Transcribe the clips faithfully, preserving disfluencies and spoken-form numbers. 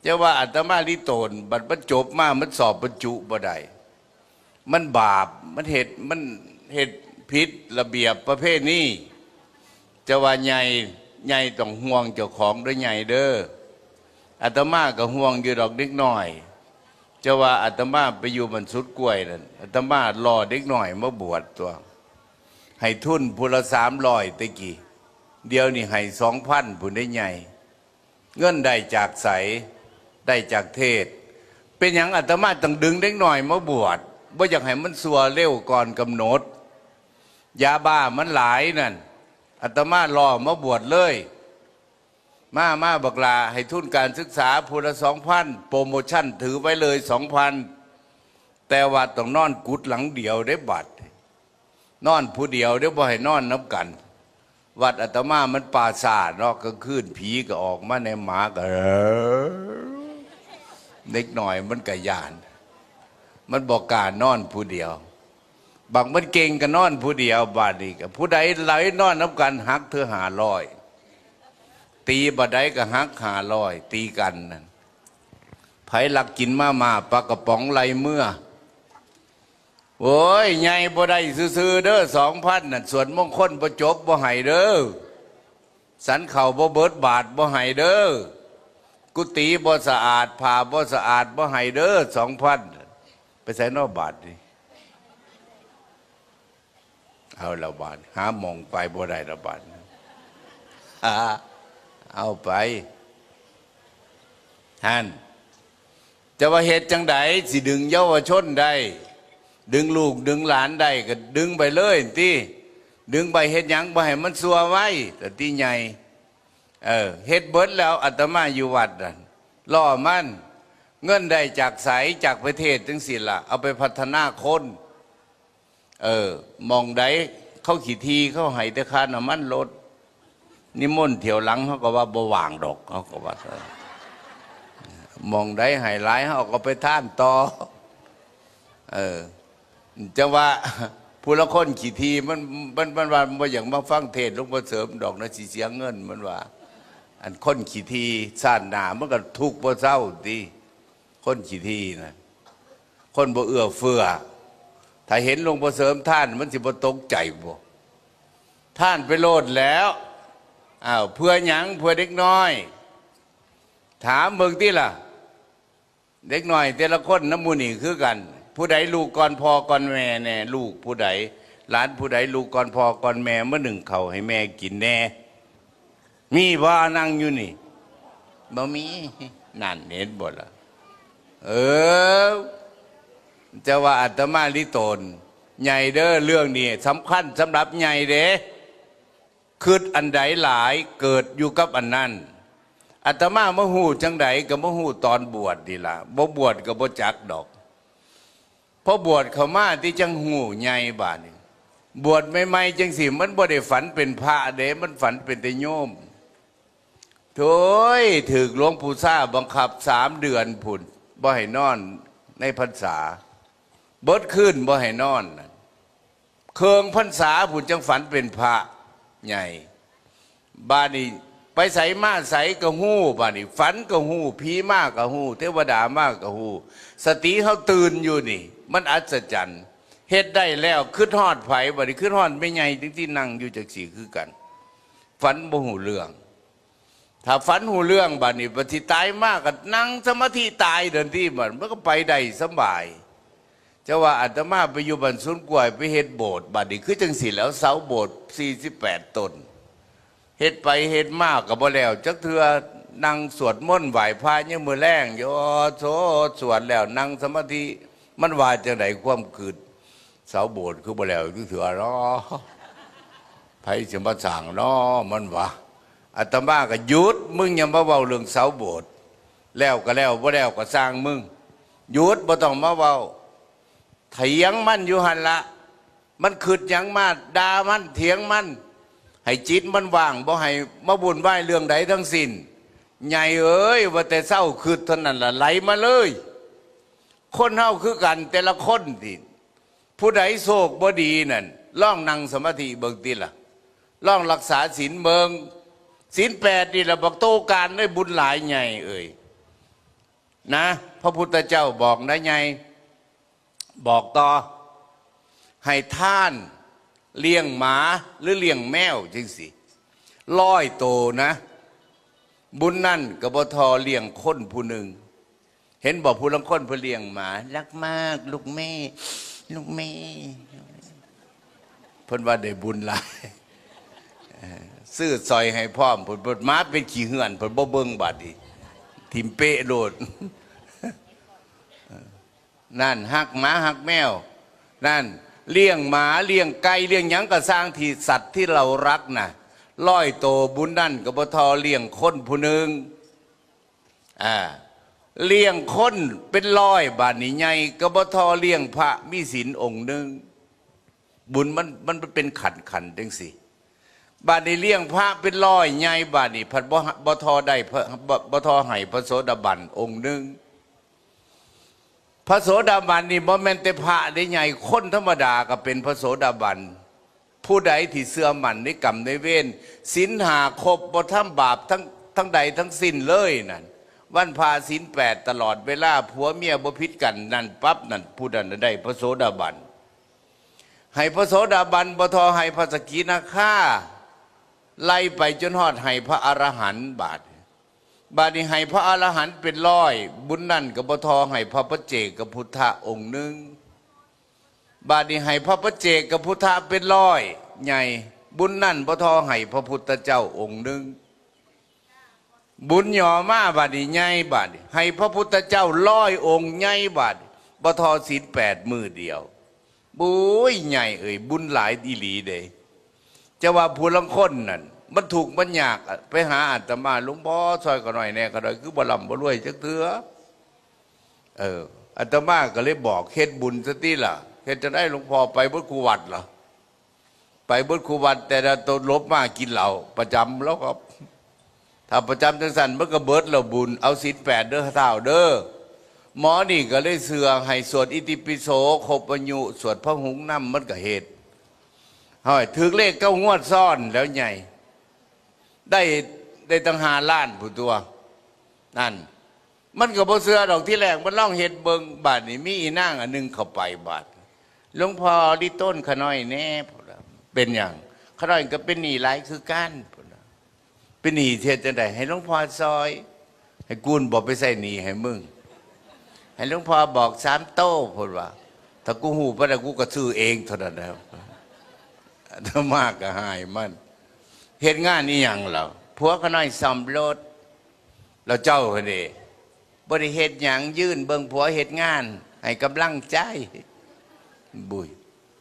แต่ว่าอาตมาลิโตน บัดมันจบมามันสอบบรรจุบ่ได้ มันบาป มันเฮ็ด มันเฮ็ดผิดระเบียบประเพณี จะว่าใหญ่ ใหญ่ต้องห่วงเจ้าของเด้อ ใหญ่เด้อ อาตมาก็ห่วงอยู่ดอกเด็กน้อย จะว่าอาตมาไปอยู่บ้านสุดกล้วยนั่น อาตมาล่อเด็กน้อยมาบวชตัว ให้ทุนผู้ละสามร้อยตะกี้ เดี๋ยวนี้ให้สองพันพุ้นได้ใหญ่ เงินได้จากไส ได้จากเทศน์ เป็นหยังอาตมาต้องดึงเด็กน้อยมาบวช บ่อยากให้มันซั่วเร็วก่อนกำหนด ยาบ้ามันหลายนั่น อาตมาล่อมาบวชเลย มา มาบักหล่า ให้ทุนการศึกษาผู้ละสองพัน โปรโมชั่นถือไว้เลยสองพัน แต่ว่าต้องนอนกุฏิหลังเดียวเด้บัด นอนผู้เดียวเด้ บ่ให้นอนนำกัน วัดอาตมามันป่าช้าเนาะ กลางคืนผีก็ออกมาแหน่ หมาก็ เด็กน้อยมันก็ย้าน มันบ่กล้านอนผู้เดียว บักมันเก่งก็นอนผู้เดียว บาดนี้ก็ผู้ใดไหลนอนนำกัน หักเทื่อห้าร้อย ตีบ่าใดก็หักห้าร้อย ตีกันนั่น ไผลักกินมาม่าปลากระป๋องไล่เมือ โอ้ย ใหญ่บ่ได้ซื่อๆเด้อ สองพันน่ะ สวดมงคลบ่จบบ่ให้เด้อ ฉันข้าวบ่เบิดบาตรบ่ให้เด้อ กุฏิบ่สะอาด ผ้าบ่สะอาดบ่ให้เด้อ สองพัน ไปไสน้อบาตรนี่ เอาละบาด หาหม่องไปบ่ได้ละบาด อ่า เอาไป ท่าน จะว่าเฮ็ดจังใดสิดึงเยาวชนได้ ดึงลูกดึงหลานได้ก็ดึงไปเลยติ ดึงไปเฮ็ดหยัง บ่ให้มันซั่วไว้ แต่ที่ใหญ่ เออ เฮ็ดเบิดแล้ว อาตมาอยู่วัดนั่น ล่อมัน เงินได้จากไส จากประเทศจังซี่ล่ะ เอาไปพัฒนาคน เออ หม่องใดเขาขี้ถี่ เขาให้แต่ค่าน้ำมันรถ นิมนต์เที่ยวหลัง เขาก็ว่าบ่ว่างดอก เขาก็ว่า หม่องใดให้หลาย เขาก็ไปทานต่อ เออ จะว่า ผู้ละคนขี้ถี่ มัน มัน มันว่าบ่อยากมาฟังเทศน์หลวงพ่อเสริมดอกนะ สิเสียเงิน มันว่า อันคนขี้ถี่ ชาติหน้ามันก็ทุกข์บ่เซาติ คนขี้ถี่นะ คนบ่เอื้อเฟื้อ ถ้าเห็นหลวงพ่อเสริมทาน มันสิบ่ตกใจบ่ ทานไปโลดแล้ว อ้าว เพื่อหยัง เพื่อเด็กน้อย ถามเบิ่งติล่ะ เด็กน้อยแต่ละคนนำหมู่นี่คือกัน ผู้ใดลูกก่อนพ่อก่อนแม่แน่ ลูกผู้ใด หลานผู้ใดลูกก่อนพ่อก่อนแม่ มานึ่งข้าวให้แม่กินแน่ มีบ่ นั่งอยู่นี่ บ่มี นั่นเห็นบ่ล่ะ เออ จะว่าอาตมาลิโตน ใหญ่เด้อ เรื่องนี้สำคัญสำหรับใหญ่เด้ คิดอันใดหลาย เกิดอยู่กับอันนั้น อาตมามาฮู้จังใดก็มาฮู้ตอนบวชนี่ล่ะ บ่บวชก็บ่จักดอก พอบวชเข้ามาที่จังฮู้ใหญ่บาดนี้ บวชใหม่ๆจังสิ มันบ่ได้ฝันเป็นพระเด้ มันฝันเป็นแต่โยม โธ่ย ถืกหลวงปู่ซ่าบังคับสามเดือนพุ้น บ่ให้นอนในพรรษา เบิดคืนบ่ให้นอนน่ะ เคิ่งพรรษาพุ้นจังฝันเป็นพระใหญ่ บาดนี้ไปไสมาไสก็ฮู้ บาดนี้ฝันก็ฮู้ ผีมาก็ฮู้ เทวดามาก็ฮู้ สติเฮาตื่นอยู่นี่ มันอัศจรรย์ เฮ็ดได้แล้ว คิดฮอดไผ บาดนี้คิดฮอดแม่ใหญ่ที่นั่งอยู่จังซี่คือกัน ฝันบ่ฮู้เรื่อง ถ้าฝันฮู้เรื่องบาดนี้ บัดสิตายมาก็นั่งสมาธิตายทันที บัดมันก็ไปได้สบาย จะว่าอาตมาไปอยู่บ้านสวนกล้วย ไปเฮ็ดโบสถ์ บาดนี้คือจังซี่แล้ว เสาโบสถ์สี่สิบแปดต้น เฮ็ดไปเฮ็ดมาก็บ่แล้วจักเทื่อ นั่งสวดมนต์ไหว้พระยามมื้อแลงอยู่ โอ้โธ่ สวดแล้วนั่งสมาธิ มันว่าจังใดความคิด เสาโบสถ์คือบ่แล้วจักเทื่อเนาะ ไผสิมาสร้างเนาะ มันว่า อาตมาก็หยุด มึงอย่ามาเว้าเรื่องเสาโบสถ์ แล้วก็แล้ว บ่แล้วก็ซ่างมึง หยุด บ่ต้องมาเว้า เถียงมันอยู่หั่นละ มันคิดหยังมาด่ามัน เถียงมัน ให้จิตมันว่าง บ่ให้มาวุ่นวายเรื่องใดทั้งสิ้น ใหญ่เอ้ย ว่าแต่เซาคิดเท่านั้นล่ะ ไหลมาเลย คนเฮาคือกัน แต่ละคนนี่ ผู้ใดโชคบ่ดีนั่น ลองนั่งสมาธิเบิ่งติล่ะ ลองรักษาศีลเบิ่ง ศีลแปดนี่ล่ะ บักโตการได้บุญหลายใหญ่เอ้ย นะ พระพุทธเจ้าบอกนะไง บอกต่อ ให้ทานเลี้ยงหมาหรือเลี้ยงแมวจังสิร้อยโตนะ บุญนั่นก็บ่ทอเลี้ยงคนผู้หนึ่ง เห็นบอกผู้ลางคนเพิ่นเลี้ยงหมา รักมาก ลูกแม่ ลูกแม่ เพิ่นว่าได้บุญหลาย เออ ซื้อซอยให้พร้อม เพิ่น เพิ่นหมาเป็นขี้เหื่อน เพิ่นบ่เบิ่งบาดนี้ ถิ่มเปะโลด นั่นฮักหมาฮักแมว นั่นเลี้ยงหมาเลี้ยงไก่เลี้ยงหยังก็ซ่างที่สัตว์ที่เรารักนะร้อยโตบุญนั่นก็บ่ทอเลี้ยงคนผู้หนึ่ง อ่า เลี้ยงคนเป็นร้อยบาดนี้ใหญ่ก็บ่ทอเลี้ยงพระมีศีลองค์หนึ่ง บุญมันมันเป็นขันขันจังสิบาดนี้เลี้ยงพระเป็นร้อยใหญ่บาดนี้พัดบ่บ่ทอได้พระบ่บ่ทอให้พระโสดาบันองค์หนึ่ง พระโสดาบันนี่บ่แม่นแต่พระได้ใหญ่ คนธรรมดาก็เป็นพระโสดาบัน ผู้ใดที่เชื่อมั่นในกรรมในเวร ศีลห้าครบ บ่ทำบาปทั้งทั้งใดทั้งสิ้นเลยนั่น วันพาศีลแปดตลอดเวลา ผัวเมียบ่ผิดกันนั่นปั๊บนั่น ผู้นั้นได้พระโสดาบัน ให้พระโสดาบันบ่ทอให้พระสกิทาคา ไล่ไปจนฮอดให้พระอรหันต์บาด บาดนี้ให้พระอรหันต์เป็นร้อย บุญนั่นก็บ่ทอให้พระปัจเจกพุทธะองค์หนึ่ง บาดนี้ให้พระปัจเจกพุทธะเป็นร้อยใหญ่ บุญนั่นบ่ทอให้พระพุทธเจ้าองค์หนึ่ง บุญหย่อมาบาดนี้ใหญ่บาดนี้ให้พระพุทธเจ้าร้อยองค์ใหญ่บาดนี้บ่ทอศีลแปดมื้อเดียว บุ้ยใหญ่เอ่ย บุญหลายอีหลีเด้ จะว่าผู้ลางคนนั่นมันทุกข์มันยากอะ ไปหาอาตมา หลวงพ่อซอยข้าน้อยแหน่ ข้าน้อยคือบ่ร่ำบ่รวยจักเทื่อ เออ อาตมาก็เลยบอก เฮ็ดบุญซะติล่ะ เฮ็ดจั่งใด๋หลวงพ่อ ไปเบิดคู่วัดล่ะ ไปเบิดคู่วัด แต่ละโตหลบมากินเหล้าประจำ แล้วก็ ถ้าประจำจั่งซั่นมันก็เบิดแล้วบุญ เอาศีลแปดเด้อท้าวเด้อ หมอนี่ก็เลยเชื่อ ให้สวดอิติปิโสครบอายุ สวดพหุงนำ มันก็เฮ็ด ฮ้อย ถืกเลขเก้างวดซ้อนแล้วใหญ่ ได้ ได้ตั้งห้าล้านพุ้นตั๊ว นั่น มันก็บ่เชื่อดอก ทีแรกมันลองเฮ็ดเบิ่ง บาดนี้มีอีนางอันหนึ่งเข้าไปบาด หลวงพ่อลิต้นข้าน้อยแหน่ เป็นหยัง ข้าน้อยก็เป็นหนี้หลายคือกัน เป็นหนี้เฮ็ดจั่งใด๋ ให้หลวงพ่อซอย ให้กูนบ่ไปใส่หนี้ให้มึง ให้หลวงพ่อบอกสามโต เพิ่นว่า ถ้ากูฮู้ปานนั้นกูก็ซื้อเองเท่านั้นแหละ อาตมาก็ฮ้ายมัน เฮ็ดงานอีหยังล่ะ ผัวข้าน้อยซ่อมรถ แล้วเจ้าหั่นเด้ บ่ได้เฮ็ดหยัง ยืนเบิ่งผัวเฮ็ดงาน ให้กำลังใจ บุ้ย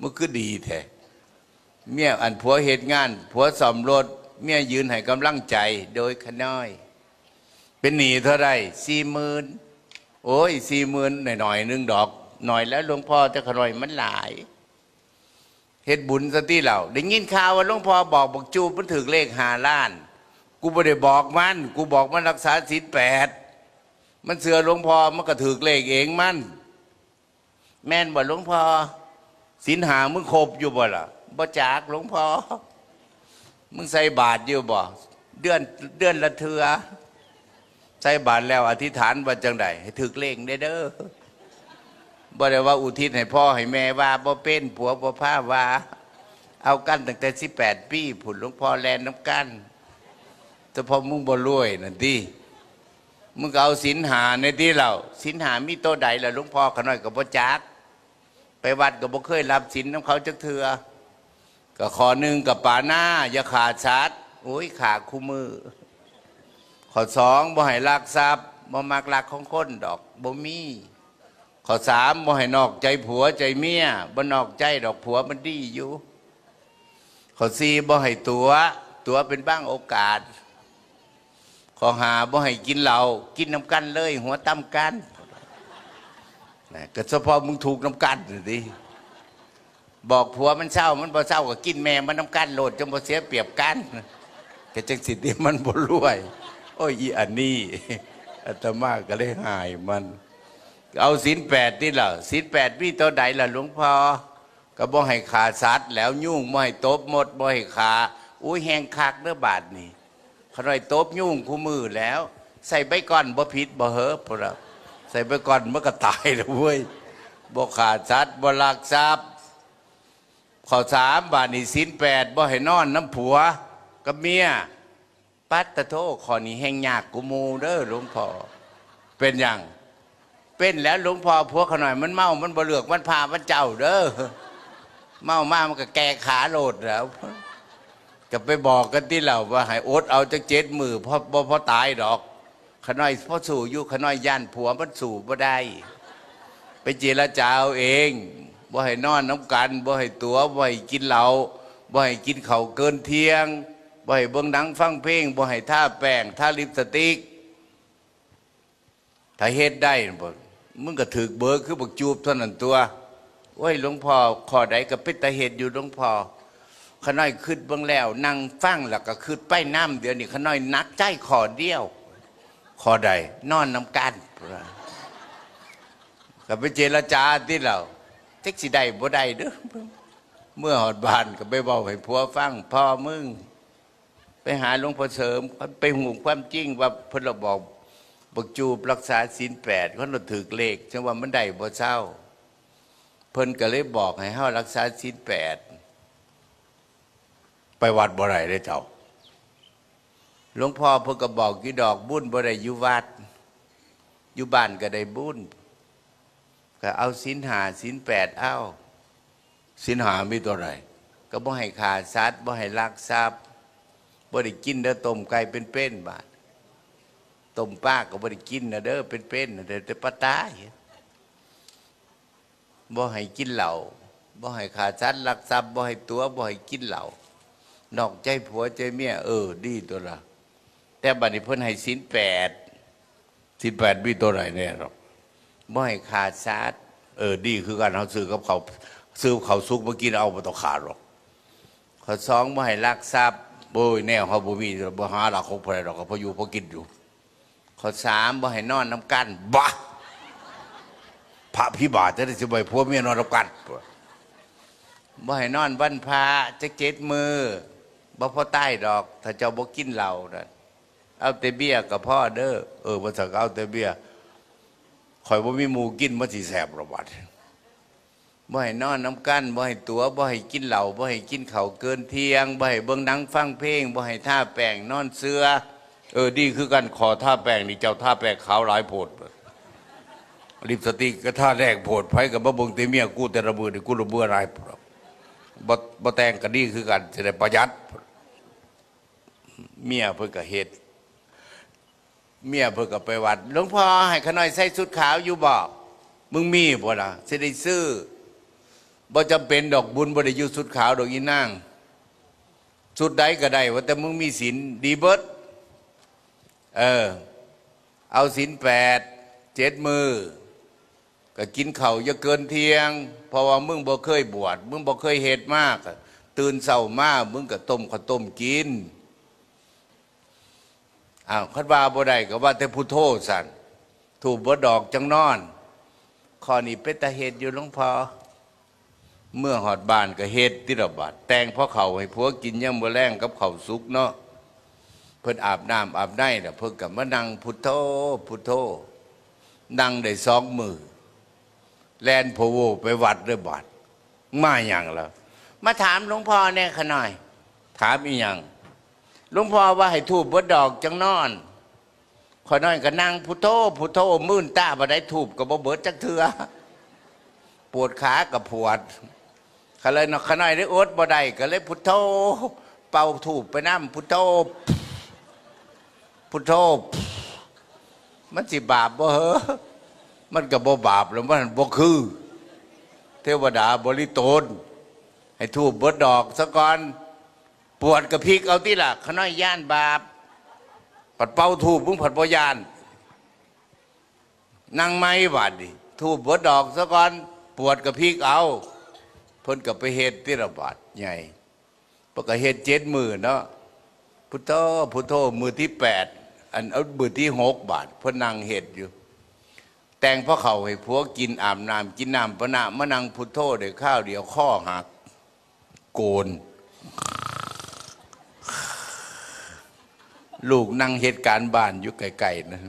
มันคือดีแท้ เมีย อันผัวเฮ็ดงาน ผัวซ่อมรถ เมียยืนให้กำลังใจ โดยข้าน้อย เป็นหนี้เท่าใด๋ สี่หมื่น โอ้ย สี่หมื่น หน่อยๆ หนึ่งดอก หน่อยแล้วหลวงพ่อ แต่ข้าน้อยมันหลาย เฮ็ดบุญซะติเล่า ได้ยินข่าวว่าหลวงพ่อบอกบักจูบมันถืกเลขห้าล้าน กูบ่ได้บอกมัน กูบอกมันรักษาศีลแปด มันเชื่อหลวงพ่อ มันก็ถืกเลขเองมัน แม่นบ่หลวงพ่อ ศีลห้ามึงครบอยู่บ่ล่ะ บ่จักหลวงพ่อ มึงใส่บาตรอยู่บ่ เดือน เดือนละเทื่อ ใส่บาตรแล้วอธิษฐานว่าจั่งใด๋ ให้ถืกเลขแหน่เด้อ บ่ได้ว่าอุทิศให้พ่อให้แม่ ว่าบ่เป็น ผัวบ่พาว่า เอากันตั้งแต่สิบแปดปีพุ้น หลวงพ่อแล่นนำกัน แต่พอมึงบ่รวยนั่นติ มึงก็เอาศีลห้าแหน่ติเล่า ศีลห้ามีโตใด๋ล่ะหลวงพ่อ ข้าน้อยก็บ่จัก ไปวัดก็บ่เคยรับศีลนำเขาจักเทื่อ ก็ข้อหนึ่งก็ปาณา อย่าฆ่าสัตว์ โอ้ย ฆ่าคู่มื้อ ข้อสอง บ่ให้ลักทรัพย์ บ่มักลักของคนดอก บ่มี ข้อสาม บ่ให้นอกใจผัวใจเมีย บ่นอกใจดอก ผัวมันดีอยู่ ข้อสี่ บ่ให้ตั๋ว ตั๋วเป็นบางโอกาส ข้อห้า บ่ให้กินเหล้า กินนำกันเลย หัวตำกัน นะ ก็เฉพาะมึงถูกนำกันน่ะติ บอกผัวมันเซา มันบ่เซาก็กินแม่มันนำกันโลด จั่งบ่เสียเปรียบกัน ก็จั่งสิติมันบ่รวย โอ้ย อีอันนี้ อาตมาก็เลยฮ้ายมัน เอาศีลแปดติเล่า ศีลแปดมีโตใด๋ล่ะหลวงพ่อ ก็บ่ให้ฆ่าสัตว์แล้ว ยุงบ่ให้ตบ มดบ่ให้ฆ่า อุ้ย แฮงคักเด้อบาดนี้ ข้าน้อยตบยุงคู่มื้อแล้ว ใส่ใบก้อนบ่ผิดบ่เหรอ พุ้นล่ะ ใส่ไปก่อนมันก็ตายแล้วเว้ย บ่ฆ่าสัตว์ บ่ลักทรัพย์ ข้อสาม บาดนี้ศีลแปด บ่ให้นอนนำผัวกับเมีย ปัดตะโท ข้อนี้แฮงยากกูหมู่เด้อหลวงพ่อ เป็นหยัง เป็นแล้วหลวงพ่อ ผัวข้าน้อยมันเมา มันบ่เลือกวันพระวันเจ้าเด้อ เมามามันก็แก่ขาโลดแล้ว ก็ไปบอกกันติแล้วว่าให้อดเอาจักเจ็ดมื้อ เพราะบ่พอตายดอก ข้าน้อยพอสู้อยู่ ข้าน้อยย่านผัวมันสู้บ่ได้ ไปเจรจาเอาเอง บ่ให้นอนนำกัน บ่ให้ตั๋ว บ่ให้กินเหล้า บ่ให้กินข้าวเกินเที่ยง บ่ให้เบิ่งหนังฟังเพลง บ่ให้ทาแป้ง ทาลิปสติก ถ้าเฮ็ดได้บ่ มึงก็ถืกเบอร์คือบักจูบเท่านั้นตัว โอ้ย หลวงพ่อ ข้อใดก็เป็นตาเฮ็ดอยู่หลวงพ่อ ข้าน้อยคิดเบิ่งแล้ว นั่งฟังแล้วก็คิดไปนำ เดี๋ยวนี้ข้าน้อยหนักใจข้อเดียว ข้อใด นอนนำกัน ก็ไปเจรจาติแล้ว จักสิได้บ่ได้เด้อ เมื่อฮอดบ้านก็ไปเว้าให้ผัวฟัง พ่อมึง ไปหาหลวงพ่อเสริม ไปฮู้ความจริงว่าเพิ่นละบอกบักจูบรักษาศีลแปด เพิ่นละถืกเลข จั่งว่ามันได้บ่เซา เพิ่นก็เลยบอกให้เฮารักษาศีลแปด ไปวัดบ่ได้เด้เจ้า หลวงพ่อเพิ่นก็บอกอยู่ดอก บุญบ่ได้อยู่วัด อยู่บ้านก็ได้บุญ ก็เอาศีลห้า ศีลแปด เอา ศีลห้ามีตัวใด ก็บ่ให้ฆ่าสัตว์ บ่ให้ลักทรัพย์ บ่ได้กินเด้อต้มไก่เป็นๆ บาด ต้มปลาก็บ่ได้กินนะเด้อ เป็นๆ นะเด้อ แต่ปลาตาย บ่ให้กินเหล้า บ่ให้ฆ่าสัตว์ลักทรัพย์ บ่ให้ตั๋ว บ่ให้กินเหล้า นอกใจผัวใจเมีย เออ ดีตัวละ แต่บัดนี้เพิ่นให้ศีลแปด ศีลแปดมีตัวใดแน่หรอก บ่ให้ฆ่าสัตว์ เออ ดีคือกัน เฮาซื้อกับเขาว ซื้อข้าวสุกมากินเอา บ่ต้องฆ่าหรอก ข้อสอง บ่ให้ลักทรัพย์ โอ้ย แนวเฮาบ่มี บ่หาลักของไผดอก ก็พออยู่พอกินอยู่ ข้อสาม บ่ให้นอนนำกัน บะ พระพิบาทจะได้สิบ่ให้ผัวเมียนอนนำกัน บ่ให้นอนวันพระจักเจ็ดมื้อ บ่พอตายดอก ถ้าเจ้าบ่กินเหล้านะ เอาแต่เบียร์ก็พอเด้อ เออ ว่าซั่นก็เอาแต่เบียร์ ข้อยบ่มีหมู่กิน มันสิแซ่บละบัด บ่ให้นอนนำกัน บ่ให้ตั๋ว บ่ให้กินเหล้า บ่ให้กินข้าวเกินเที่ยง บ่ให้เบิ่งหนังฟังเพลง บ่ให้ทาแป้งนอนเสื่อ เออ ดีคือกัน ข้อทาแป้งนี่ เจ้าทาแป้งขาวหลายโพด ลิปสติกก็ทาแดงโพด ไผก็มาเบิ่งแต่เมียกูแต่ละมื้อนี่ กูละเบื่อหลาย บ่ บ่แต่งก็ดีคือกัน สิได้ประหยัด เมียเพิ่นก็เฮ็ด เมียเพิ่นก็ไปวัด หลวงพ่อ ให้ข้าน้อยใส่ชุดขาวอยู่บ่ มึงมีบ่ล่ะ สิได้ซื้อ บ่จำเป็นดอก บุญบ่ได้อยู่ชุดขาวดอกอีนาง ชุดใดก็ได้ ว่าแต่มึงมีศีล ดีเบิด เออ เอาศีลแปด เจ็ดมื้อ ก็กินข้าวอย่าเกินเที่ยง เพราะว่ามึงบ่เคยบวช มึงบ่เคยเฮ็ดมา ก็ตื่นเช้ามา มึงก็ต้มข้าวต้มกิน อ้าว คันว่าบ่ได้ก็ว่าแต่พุทโธซั่น ธูปเบิดดอกจั่งนอน ข้อนี้เป็นตาเฮ็ดอยู่หลวงพ่อ เมื่อฮอดบ้านก็เฮ็ดติละบาด แต่งพอข้าวให้ผัวกินยามมื้อแลงกับข้าวสุกเนาะ เพิ่นอาบน้ำอาบในแล้ว เพิ่นก็มานั่งพุทโธ พุทโธ นั่งได้สองมื้อ แล่นโพโวไปวัดเด้อบาด มาหยังล่ะ มาถามหลวงพ่อแน่ข้าน้อย ถามอีหยัง หลวงพ่อว่าให้ธูปเบิดดอกจั่งนอน ข้าน้อยก็นั่งพุทโธ พุทโธ มื่นตาบ่ได้ ธูปก็บ่เบิดจักเทื่อ ปวดขาก็ปวด ก็เลยเนาะ ข้าน้อยได้อดบ่ได้ ก็เลยพุทโธ เป่าธูปไปนำ พุทโธ พุทโธ มันสิบาปบ่เหรอ มันก็บ่บาปแล้ว มันบ่คือ เทวดาบริโตน ให้ธูปเบิดดอกซะก่อน ปวดก็พลิกเอาติล่ะ ข้าน้อยย้านบาป ผัดเป่าธูป มึงผัดบ่ย้าน นั่งใหม่บาดนี้ ธูปเบิดดอกซะก่อน ปวดก็พลิกเอา เพิ่นก็ไปเฮ็ดติละบาดใหญ่ เพิ่นก็เฮ็ดเจ็ดมื้อเนาะ พุทโธ พุทโธ มื้อที่แปด อัน เอา มื้อที่หกบาด เพิ่นนั่งเฮ็ดอยู่ แต่งพอข้าวให้ผัวกิน อาบน้ำ กินน้ำปะนะ มานั่งพุทโธได้คราวเดียว คอหัก โกน ลูกนั่งเฮ็ดการบ้านอยู่ไกลๆนะ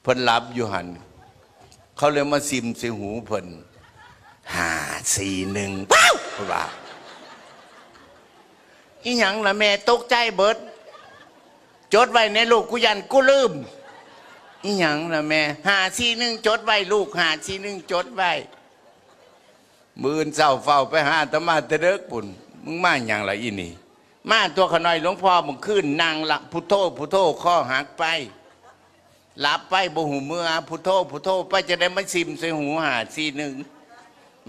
เพิ่นหลับอยู่หั่น เขาเลยมาซิมใส่หูเพิ่น "ห้าสี่หนึ่ง" ว้าว เพิ่นว่า "อีหยังล่ะแม่ ตกใจเบิด จดไว้แหน่ลูก กูย่านกูลืม" "อีหยังล่ะแม่" "ห้าสี่หนึ่ง จดไว้ลูก ห้าสี่หนึ่ง จดไว้" มื้ออื่นเช้าฟ้าวไปหาอาตมาแต่เดิกพุ้น "มึงมาหยังล่ะอีนี่" "มาตัวขะน้อยหลวงพ่อ เมื่อคืนนั่งละพุทโธพุทโธ คอหักไป หลับไปบ่ฮู้เมื่อ พุทโธพุทโธไป จั่งใด๋มาซิมใส่หู ห้าสี่หนึ่ง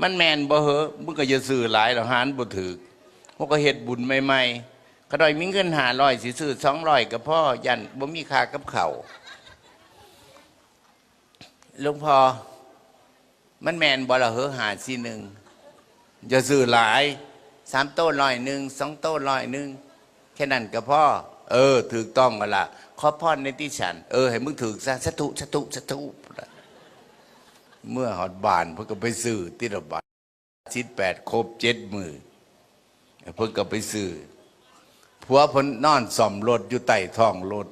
มันแม่นบ่เหอะ" "มึงก็อย่าซื้อหลายดอก หาบ่ถืก เฮาก็เฮ็ดบุญใหม่ๆ ขะน้อยมีเงินห้าร้อย สิซื้อสองร้อยก็พอ ย่านบ่มีค่ากับข้าว" "หลวงพ่อ มันแม่นบ่ล่ะเหอะ ห้าสี่หนึ่ง" "อย่าซื้อหลาย สามโตร้อยหนึ่ง สองโตร้อยหนึ่ง แค่นั้นก็พอ" "เออ ถูกต้องแล้วล่ะ ขอพรแหน่ติฉัน" "เออ ให้มึงถูกซะ สาธุ สาธุ สาธุ" เมือฮอดบ้านเพิ่นก็ไปซื้อติละบาด ศีลแปดครบเจ็ดมื้อ เพิ่นก็ไปซื้อ ผัวเพิ่นนอนซ่อมรถอยู่ใต้ท้องรถ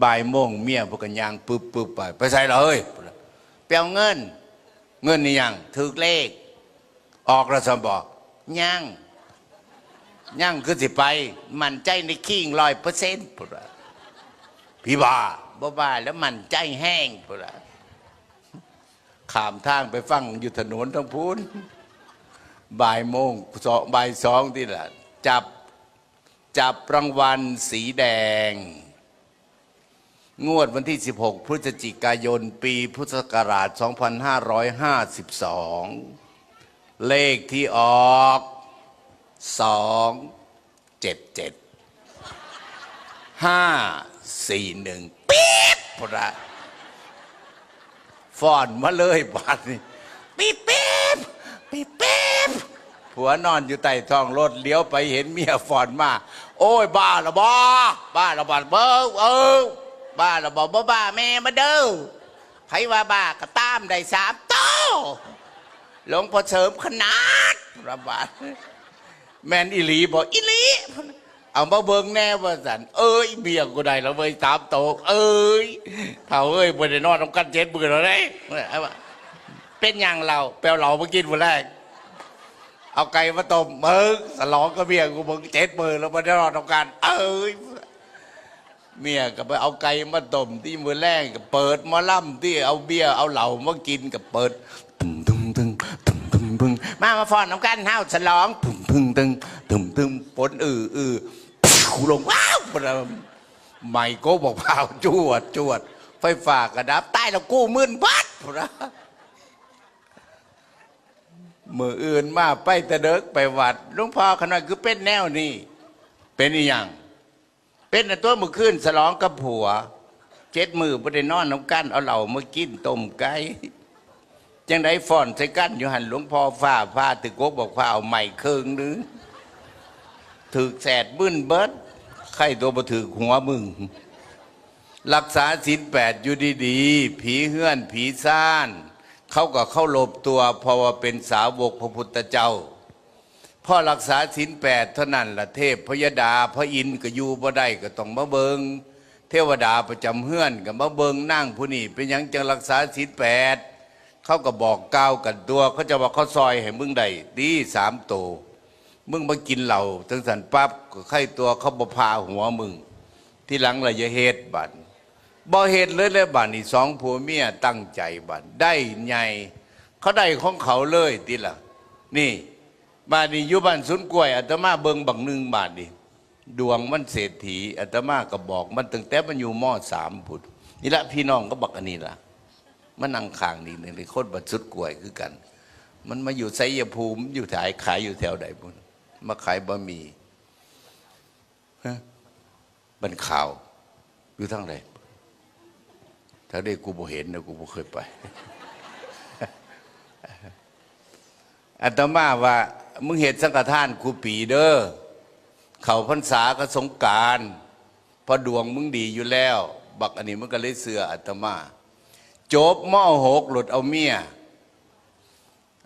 บ่ายโมงเมียเพิ่นก็ย่างปึ๊บๆไป "ไปไสล่ะเฮ้ย" "ไปเอาเงิน" "เงินอีหยัง" "ถูกเลขออกแล้วซั่นบ่" "ยัง" "ยังคือสิไป มั่นใจในคิงร้อยเปอร์เซ็นต์" พุ้นว่า "ผีบ้า" "บ่บ้าแล้ว มั่นใจแฮง" พุ้นว่า ข้ามทางไปฟังอยู่ถนนทางพุ้น บ่ายโมง สอง บ่ายสองนี่ล่ะ จับ จับรางวัลสีแดง งวดวันที่สิบหก พฤศจิกายน ปีพุทธศักราช สองพันห้าร้อยห้าสิบสอง เลขที่ออก สองเจ็ดเจ็ด ห้าสี่หนึ่ง ปี๊บ พุ้นละ ฟ้อนมาเลยบาดนี้ ปี๊บปี๊บ ปี๊บปี๊บ ผัวนอนอยู่ใต้ท้องรถ เหลียวไปเห็นเมียฟ้อนมา "โอ้ย บ้าละบ่ บ้าละบ่ เบ้อ เออ บ้าละบ่ บ่บ้าแม่มาเด้อ ไผว่าบ้าก็ตามได้สามโต หลวงพ่อเสริมขนาด" ระบาด "แม่นอีหลีบ่" "อีหลี" "เอามาเบิ่งแหน่" ว่าซั่น "เอ้ย เมียกูได้แล้วเว้ย สามโต เอ้ย เฒ่าเอ้ย บ่ได้นอนนำกันเจ็ดมื้อแล้วเด้" เอาว่า "เป็นหยังเหล้า" "ไปเอาเหล้ามากินมื้อแลง เอาไก่มาต้ม เบิ่ง ฉลองกับเมียกู เบิ่ง เจ็ดมื้อแล้วบ่ได้นอนนำกัน เอ้ย" เมียก็ไปเอาไก่มาต้มติมื้อแลง ก็เปิดหมอลำติ เอาเบียร์เอาเหล้ามากิน ก็เปิด ตึงตึงตึง ตึงตึงตึง "มา มาฟ้อนนำกัน เฮาฉลอง" ตึงตึงตึง ตึงตึง ฝนอื้ออื้อ ลง ว้าว ไหม้กกบักพร้าว จวดจวด ไฟฟ้าก็ดับ "ตายแล้วกู มึนเบิด" พุ้นละ มื้ออื่นมาไปแต่เดิกไปวัด "หลวงพ่อ ขะน้อยคือเป็นแนวนี้" "เป็นอีหยัง" "เป็นน่ะตั๊ว มื้อคืนฉลองกับผัว เจ็ดมื้อบ่ได้นอนนำกัน เอาเหล้ามากิน ต้มไก่ จั่งใด๋ฟ้อนใส่กันอยู่หั่น หลวงพ่อฟ้าผ่า ถือกกบักพร้าวไหม้เคิ่งหนึ่ง ถืกแสด มึนเบิด ไคตัวบ่ถืกหัวมึง รักษาศีลแปดอยู่ดีๆ ผีเฮือนผีซาน เขาก็เคารพตัว เพราะว่าเป็นสาวกพระพุทธเจ้า พอรักษาศีลแปดเท่านั้นล่ะ เทพพยดา พระอินทร์ก็อยู่บ่ได้ ก็ต้องมาเบิ่ง เทวดาประจำเฮือนก็มาเบิ่ง นางผู้นี้เป็นหยังจั่งรักษาศีลแปด เขาก็บอกกล่าวกันตัว เขาเจ้าว่าเขาซ่อยให้มึงได้ติ สามโต มึงมากินเหล้าจั่งซั้นปั๊บ ก็ไคตัวเขาบ่ผ่าหัวมึง ทีหลังล่ะอย่าเฮ็ดบาด บ่เฮ็ดเลย แล้วบาดนี้สองผัวเมียตั้งใจบาด ได้ใหญ่ เขาได้ของเขาเลยติล่ะ นี่ บาดนี้อยู่บ้านสวนกล้วย อาตมาเบิ่งบักหนึ่งบาดนี้ ดวงมันเศรษฐี อาตมาก็บอกมันตั้งแต่มันอยู่ ม.สาม พุ้น นี่ละพี่น้องกับบักอันนี้ล่ะ มานั่งข้างนี่ นี่คนบ้านสวนกล้วยคือกัน มันมาอยู่ชัยภูมิ อยู่ขาย ขายอยู่แถวใดพุ้น มาขายบะหมี่ ฮะ บ้านขาว อยู่ทางใด ทางใด๋กูบ่เห็นนะ กูบ่เคยไป อาตมาว่า มึงเฮ็ดสังฆทานคู่ปีเด้อ เข้าพรรษากับสงกรานต์ เพราะดวงมึงดีอยู่แล้ว บักอันนี้มันก็เลยเชื่ออาตมา จบ ม.หก โลดเอาเมีย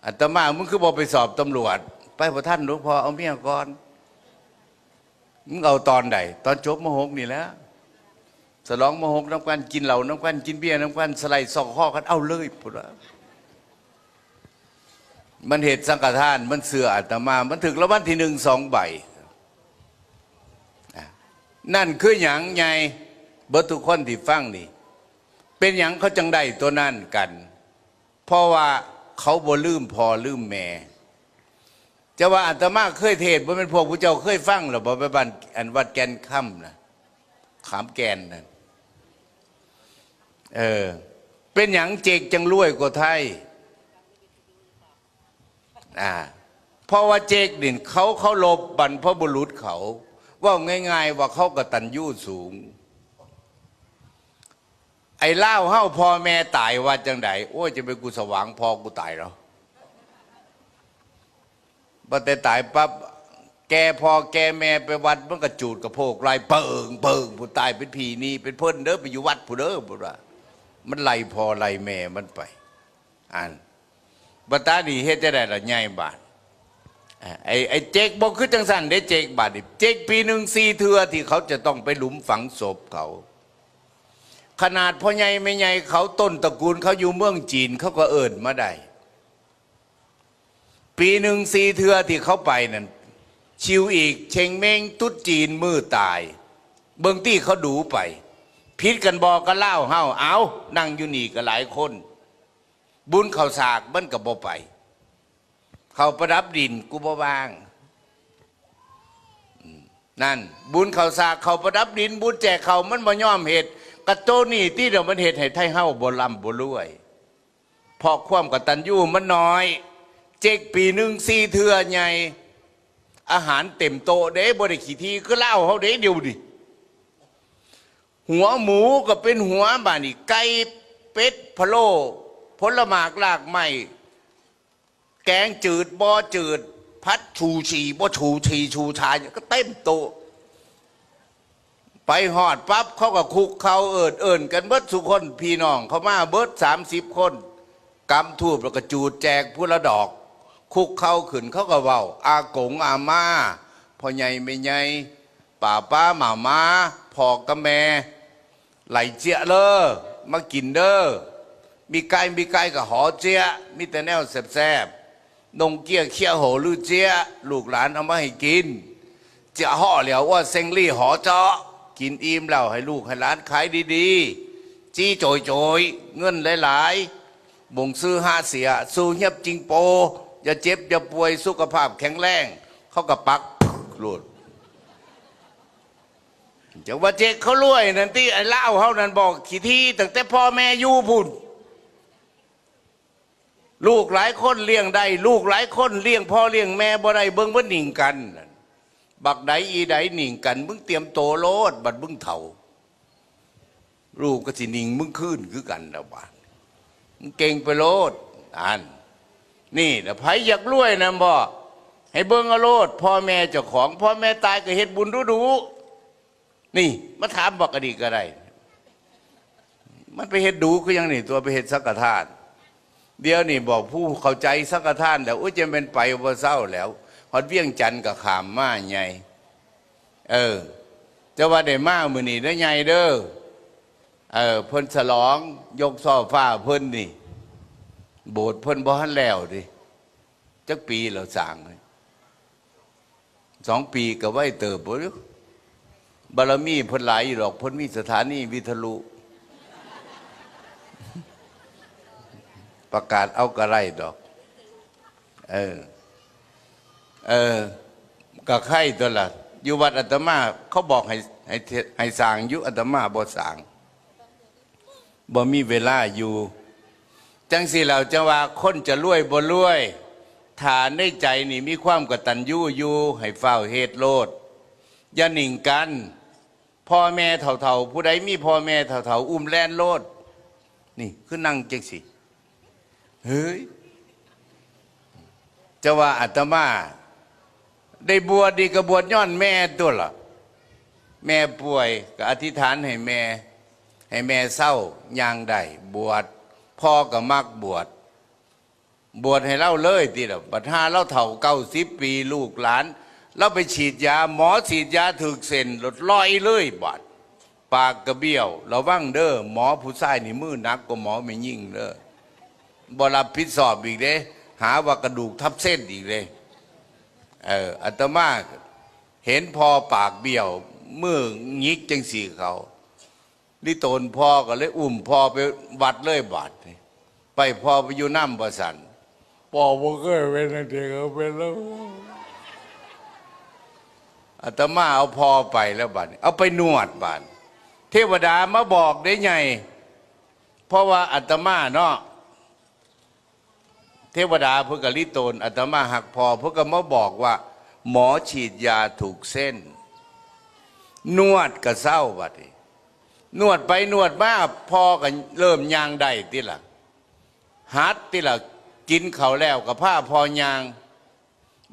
อาตมา มึงคือบ่ไปสอบตำรวจ ไปบ่ทัน หลวงพ่อ เอาเมียก่อน มึงเอาตอนใด ตอนจบ ม.หก นี่แหละ ฉลองมหกนำกัน กินเหล้านำกัน กินเบียร์นำกัน สไลด์ซอกคอกัน เอาเลยพุ้นล่ะ มันเฮ็ดสังฆทาน มันเชื่ออาตมา มันถืกรางวัลที่หนึ่งสองใบ อ่ะ นั่นคือหยังไง เบิดทุกคนที่ฟังนี่ เป็นหยังเขาจังได้ตัวนั้นกัน เพราะว่าเขาบ่ลืมพ่อลืมแม่ จะว่าอาตมาเคยเทศน์ บ่แม่นพวกผู้เจ้าเคยฟังหรอบ่ ไปบ้านอันวัดแก่นคำนะ ขามแก่นนั่น เออ เป็นหยังเจ๊กจังรวยกว่าไทย อ่า เพราะว่าเจ๊กนี่เขาเคารพบรรพบุรุษเขา เว้าง่ายๆว่าเขากตัญญูสูง ไอ้ลาวเฮาพ่อแม่ตายว่าจังใด โอ้ย จะเป็นกูสว่างพ่อกูตายแล้ว บัดแต่ตายปั๊บ แก่พ่อแก่แม่ไปวัด มันก็จูดกระโพกไล่เปิงเปิง ผู้ตายเป็นผีนี่เป็นเพิ่นเด้อ ไปอยู่วัดผู้เด้อ พุ้นว่า มันไล่พ่อไล่แม่มันไป อัน บัดตานี่เฮ็ดจังได๋ล่ะ ใหญ่บาด อ่า ไอ้ ไอ้เจ๊กบ่คือจังซั่นเด้ เจ๊กบาดนี่ เจ๊กปีหนึ่งสี่เทื่อที่เขาจะต้องไปหลุมฝังศพเขา ขนาดพ่อใหญ่แม่ใหญ่เขา ต้นตระกูลเขาอยู่เมืองจีน เขาก็เอิ้นมาได้ ปีหนึ่งสี่เทื่อที่เขาไปนั่น ชิวอีก เชงเม้ง ตุ๊ดจีน มื้อตาย เบิ่งตี้เขาดูไป ผิดกันบ่กับลาวเฮา เอ้า นั่งอยู่นี่ก็หลายคน บุญข้าวสากมันก็บ่ไป ข้าวประดับดินกูบ่ว่าง นั่น บุญข้าวสาก ข้าวประดับดิน บุญแจกข้าวมันบ่ยอมเฮ็ด กะโตนี่ตี้เดียวมันเฮ็ดให้ไทยเฮาบ่ร่ำบ่รวย เพราะความกตัญญูมันน้อย เจ๊กปีหนึ่งสี่เทื่อใหญ่ อาหารเต็มโต๊ะเด้ บ่ได้ขี้ถี่คือลาวเฮาเด้ เดี๋ยวนี้ หัวหมูก็เป็นหัว บาดนี้ไก่ เป็ด พะโล้ ผลหมากรากไม้ แกงจืดบ่จืด ผัดชูชีบ่ชูชี ชูชา ก็เต็มโต๊ะ ไปฮอดปั๊บเขาก็คุกเข่าเอิ้น เอิ้นกันเบิดซุคน พี่น้องเขามาเบิดสามสิบคน กำธูปแล้วก็จูดแจกผู้ละดอก คุกเข่าขึ้นเขาก็เว้า อากงอาม่า พ่อใหญ่แม่ใหญ่ ป้าป๊าหม่าม้า พ่อกับแม่ ไหลเจี๊ยะเด้อ มากินเด้อ มีไก่ มีไก่ก็หอเจี๊ยะ มีแต่แนวแซ่บๆ นงเกี้ยเคี้ยโหลือเจี๊ยะ ลูกหลานเอามาให้กิน เจี๊ยะห่อเหลียวว่าเซ็งลี่หอเจาะ กินอิ่มแล้วให้ลูกให้หลานขายดีๆ จี้โจยๆ เงินหลายๆ บ่งซื้อห้าเสีย สู้เฮียบจิงโป อย่าเจ็บอย่าป่วย สุขภาพแข็งแรง เขาก็ปักโลด จังว่าเจ๊กเขารวยนั่นตี้ ไอ้ลาวเฮานั่นบอกขี้ถี่ตั้งแต่พ่อแม่อยู่พุ้น ลูกหลายคนเลี้ยงได้ ลูกหลายคนเลี้ยงพ่อเลี้ยงแม่บ่ได้ เบิ่งเพิ่นหนิงกัน บักใดอีใดหนิงกัน มึงเตรียมโตโลด บัดมึงเฒ่า ลูกก็สิหนิงมึงคืนคือกันแล้วบาด มึงเก่งไปโลด อัน นี่ล่ะ ไผอยากรวยนะบ่ ให้เบิ่งเอาโลด พ่อแม่เจ้าของ พ่อแม่ตายก็เฮ็ดบุญดูๆ นี่ มาถามบักกะดีก็ได้ มันไปเฮ็ดดูคือหยังนี่ ตัวไปเฮ็ดสังฆทาน เดี๋ยวนี่บอกผู้เข้าใจสังฆทานแล้ว อุ๊ย จะเป็นไปบ่เซาแล้ว ฮอดเวียงจันทน์ก็ข้ามมาใหญ่ เออ จะว่าได้มามื้อนี้เด้อใหญ่เด้อ เออ เพิ่นฉลองยกซอฟ้าเพิ่นนี่ โบสถ์เพิ่นบ่ทันแล้วเด้ จักปีแล้วสร้าง สองปีก็ไวเติบบ่ บารมีเพิ่นหลายอยู่ดอก เพิ่นมีสถานีวิทยุ ประกาศเอาก็ได้ดอก เออ เออ ก็ไคตัวละ อยู่วัดอาตมา เขาบอกให้ ให้ ให้สร้างอยู่ อาตมาบ่สร้าง บ่มีเวลาอยู่ จังซี้แล้วจังว่าคนจะรวยบ่รวย ถ้าในใจนี่มีความกตัญญูอยู่ ให้ฟ้าวเฮ็ดโลด อย่านิ่งกัน พ่อแม่เฒ่าๆ ผู้ใดมีพ่อแม่เฒ่าๆ อุ้มแล่นโลด นี่คือนั่งจังซี้ เฮ้ย จะว่าอาตมา ได้บวชนี่ก็บวชย้อนแม่ตัวล่ะ แม่ป่วยก็อธิษฐานให้แม่ ให้แม่เซาย่างได้ บวช พ่อก็มักบวช บวชให้เลาเลยติล่ะ บัดห่าเลาเฒ่าเก้าสิบปี ลูกหลาน เลาไปฉีดยา หมอฉีดยาถืกเส้น หลดลอยเลยบาด ไป ปากกะเบี้ยว ระวังเด้อ หมอผู้ชายนี่มือหนักกว่าหมอแม่หญิงเด้อ บ่รับผิดชอบอีกเด้ หาว่ากระดูกทับเส้นอีกเด้ เออ อาตมาเห็นพ่อปากเบี้ยว มือหงิกจังซี่เขา ลิโตนพ่อก็เลยอุ้มพ่อไปวัดเลยบาดนี้ ไปพ่อไปอยู่นำว่าซั่น พ่อบ่เคยเป็นจังซี่ก็เป็นแล้ว อาตมาเอาพ่อไปแล้วบาดนี้ เอาไปนวดบาด เทวดามาบอกเด้ใหญ่ เพราะว่าอาตมาเนาะ เทวดาเพิ่นก็ลิโตนอาตมาฮักพ่อ เพิ่นก็มาบอกว่า หมอฉีดยาถูกเส้น นวดก็เซาบาดนี้ นวดไปนวดมา พ่อก็เริ่มย่างได้ติล่ะ หัดติล่ะ กินข้าวแล้วก็พาพ่อย่าง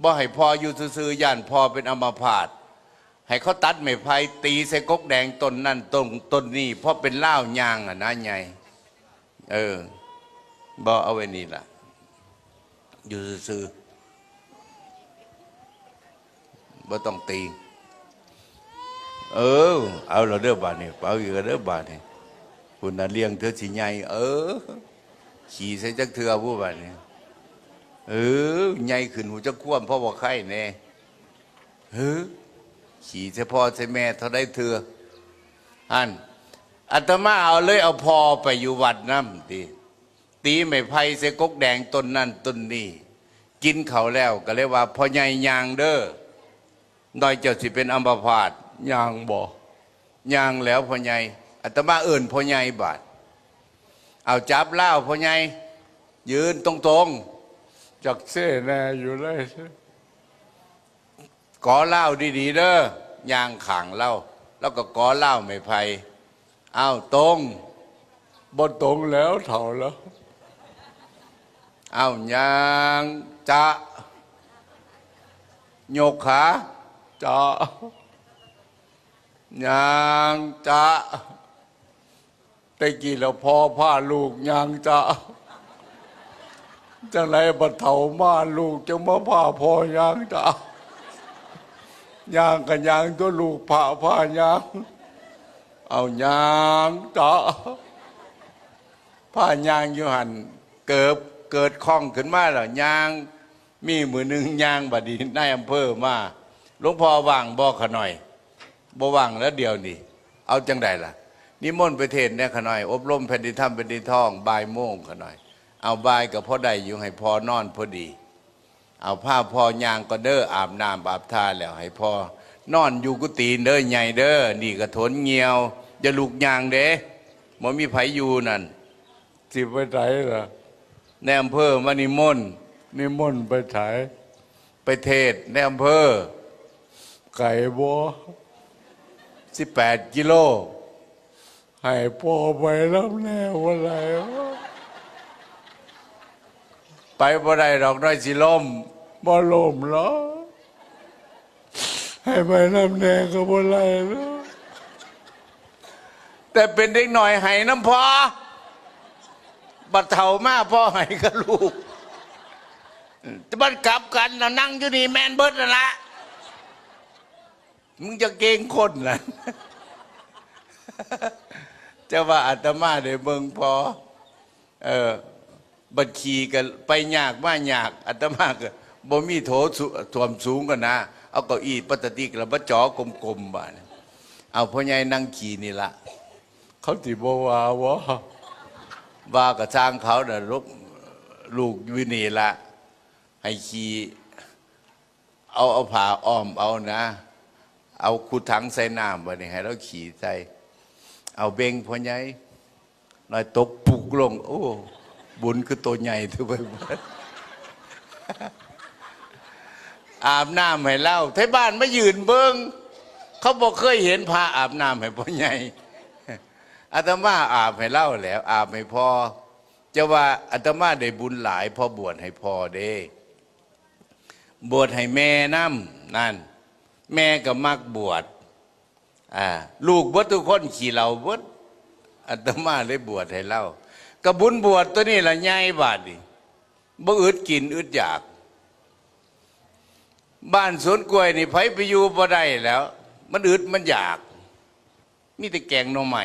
บ่ให้พ่ออยู่ซื่อๆ ย้านพ่อเป็นอัมพาต ให้เขาตัดไม้ไผ่ตีใส่กกแดงต้นนั่นต้น ต้นนี้ เพราะเป็นลาวย่างอะนะใหญ่ เออ บ่ เอาไว้นี่ล่ะ อยู่ซื่อๆ บ่ต้องตี เออ เอาละเด้อบาดนี้ เอาอีกแล้วเด้อบาดนี้ คุณน่ะเลี้ยงเธอสิใหญ่ เออ ขี่ใส่จักเทื่อผู้บาดนี้ เออ ใหญ่ขึ้นหูจักความ พ่อบ่ไข้แน่ เฮ้อ ขี่ใส่พ่อใส่แม่เท่าใดเทื่อ อัน อาตมาเอาเลยเอาพ่อไปอยู่วัดนำติ ตีไม้ไผ่ใส่กกแดงต้นนั่นต้นนี้ กินข้าวแล้วก็เลยว่า พ่อใหญ่ย่างเด้อ น้อยเจ้าสิเป็นอัมพาต ย่างบ่ ย่างแล้วพ่อใหญ่ อาตมาเอิ้นพ่อใหญ่บาด เอาจับลาวพ่อใหญ่ ยืนตรงๆ จักเซ่แน่อยู่เลย กอลาวดีๆ เด้อ ย่างข้างลาว แล้วก็กอลาวไม้ไผ่ อ้าว ตรง บ่ตรงแล้ว เฒ่าแล้ว อ้าว ย่าง จะ ยกขา จะ ย่าง จะ แต่กี้แล้วพ่อพาลูกย่างจะ จังได๋บัดเฒ่ามาลูกจังมาพาพ่อย่างจะ ย่างก็ย่างตัวลูก พา พาย่าง เอาย่างจะ พาย่างอยู่หั่น เกิด เกิดข้องขึ้นมาแล้วย่าง มีมื้อหนึ่งย่างบาดนี้นายอำเภอมา หลวงพ่อว่างบ่ขะน้อย บ่ว่างแล้วเดี๋ยวนี้ เอาจังใดล่ะ นิมนต์ไปเทศน์แหน่ขะน้อย อบรมแผ่นดินธรรมแผ่นดินทอง บ่ายโมงขะน้อย เอาบ่ายก็พอได้อยู่ ให้พ่อนอนพอดี เอาพาพ่อย่างก่อนเด้อ อาบน้ำอาบท่าแล้วให้พ่อนอนอยู่กุฏิเด้อใหญ่เด้อ นี่ก็ถนเหี่ยว อย่าลุกย่างเด้ บ่มีไผอยู่นั่น สิไปไสล่ะ นายอำเภอมานิมนต์ นิมนต์ไปไส ไปเทศน์นายอำเภอ ไกลบ่ สิบแปดกิโล ให้พ่อไปนำแหน่บ่ได้วะ ไปบ่ได้ดอก น้อยสิล้ม บ่ล้มหรอก ให้ไปนำแหน่ก็บ่ได้เนาะ แต่เป็นเด็กน้อยไห้นำพ่อ บัดเฒ่ามาพ่อไห้กับลูก แต่มันกลับกันนะ นั่งอยู่นี่แม่นเบิดนั่นละ มึงจะเกรงคนล่ะ จะว่าอาตมาได้เบิ่งพ่อ เออ บัดขี่ก็ไปยากมายาก อาตมาก็บ่มีโถสุ- ส้วมสูงกันนะ เอาเก้าอี้พลาสติกแล้วมาจ่อกลมๆ บาดนี้ เอาพ่อใหญ่นั่งขี่นี่ละ เขาสิบ่ว่าบ่ ว่าก็ช่างเขาน่ะ ลูก ลูกอยู่นี่ละ ให้ขี่ เอา เอาผ้าอ้อมเอานะ เอาคุถังใส่น้ำบาดนี้ให้ลาวขี่ใส่ เอาเบ่งพ่อใหญ่ น้อยตกปุกลง โอ้ บุญคือตัวใหญ่เถอะเบิ่ง อาบน้ำให้ลาว ไทบ้านมายืนเบิ่ง เขาบ่เคยเห็นพระอาบน้ำให้พ่อใหญ่ อาตมาอาบให้ลาวแล้ว อาบให้พ่อ จะว่าอาตมาได้บุญหลาย พอบวชให้พ่อเด้ บวชให้แม่นำ นั่น แม่ก็มักบวช อ่า ลูกเบิดทุกคนขี้เหล้าเบิด อาตมาเลยบวชให้ลาว ก็บุญบวชตัวนี้ล่ะใหญ่บาดนี้ บ่อึดกินอึดอยาก บ้านสวนกล้วยนี่ไผไปอยู่บ่ได้แล้ว มันอึดมันอยาก มีแต่แกงหน่อไม้